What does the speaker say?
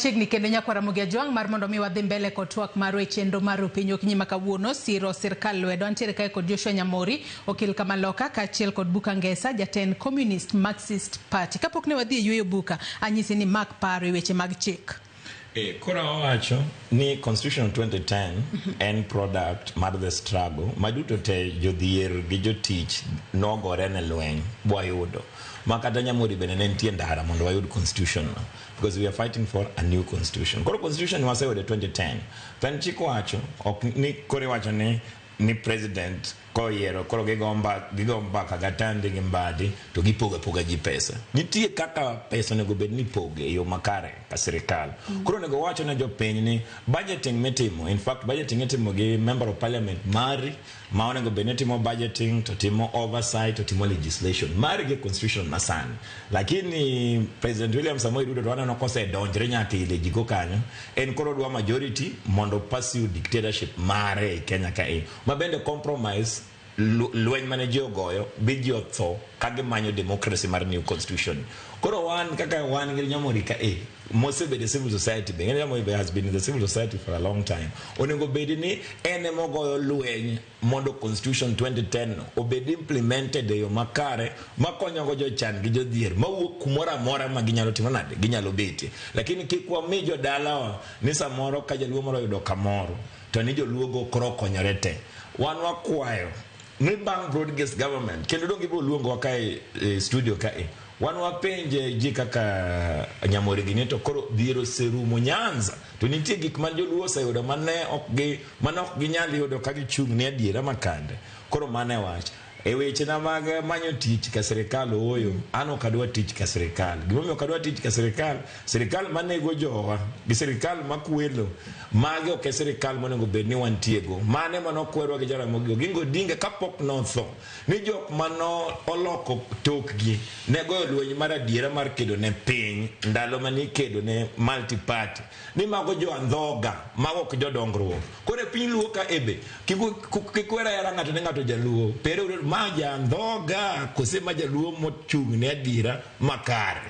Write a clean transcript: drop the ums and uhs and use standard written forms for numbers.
Machiegni kendo nyakwara Ramogi Ajwang' mar mondo mi wadhi mbele kod twak marwa e chenro mar Piny Okinyi ma kawuono siro sirkal lwedo. Antiere kae kod Joshua Nyamori, okil Kamaloka kaachiel kod Buka Ngesa, jatend Communist Marxist Party. Kapok ne wadhi e yueyo Buka, anyisi ni mak paro e weche mag chik. E, koro awacho ni Constitution 2010 en product mar the struggle ma duto te jodhier gi jotich nogore ne lweny bwayudo ma kata Nyamori bende ne nitie ndara mondo wayud constitution no because we are fighting for a new constitution. Koro constitution waseyudo 2010 to en chik wacho ok ni koro iwacho ni president koyiero koro gigo mbaka gatandi gi Mbadi to gipogo apoga ji pesa. Nitie kaka pesa onego bed ni ipoge e yo makare ka sirikal. Koro onego wacho ne jopiny ni budgeting mitimo, in fact budgeting itimo gi member of parliament mari ma onego bed ni timo budgeting to timo oversight to timo legislation mari gi constitution masani. Lakini President William Samoei Ruto to waneno kosedonjre nyaka e legico kanyo, en koro odwa majority mondo pursue dictatorship mare e Kenya kae ma bende compromise lweny mane ji ogoyo bi ji otho ka gimanyo democracy mar new constitution. Koro wan kaka wan gi Nyamori ka e mosebedo e civil society be Nyamori be has been in the civil society for a long time, onego bed ni en emogoyo lweny mondo constitution 2010 no obed implemented e yo makare makonyogo jochan gi jodhier mawuok kumoro amora ma ginyalo timo nade ginyalo betie. Lakini kik wami jodalawa ni samoro ka jaluo moro oyudo kamoro to ni joluogo koro okonyore te. Wan wakwayo ni bang' broad based government kendo dong ibiro luongowa kae e studio kae wan wapenje ji kaka Nyamori gini to koro dhier oserumo Nyanza to nitie gik ma joluo oseyudo mane ok gi mane ok ginyal yudo ka gichung' ne adiera makande. Koro mano e wach e wechena mag manyo tich ka sirikal. Ooyo, an ok adwa tich ka sirikal. Gimomiyo ok adwa tich ka sirikal, sirikal manego jowa gi sirikal makwelo magi ok e sirikal monego bed ni wantiego. Mane manokwerwa gi Jaramogi Oginga Odinga kapok notho ni jok mano oloko tokgi ne goyo lweny mar adiera mar kedo ne piny ndalo mane ikedo ne multi party ni mago jo andhoga, mago ok jodongruok. Koro e piny luo ka ebe kik wera yara ng'ato ni ng'ato jaluo pero ma ja andhoga kose ma jaluo mochung' ne adiera makare.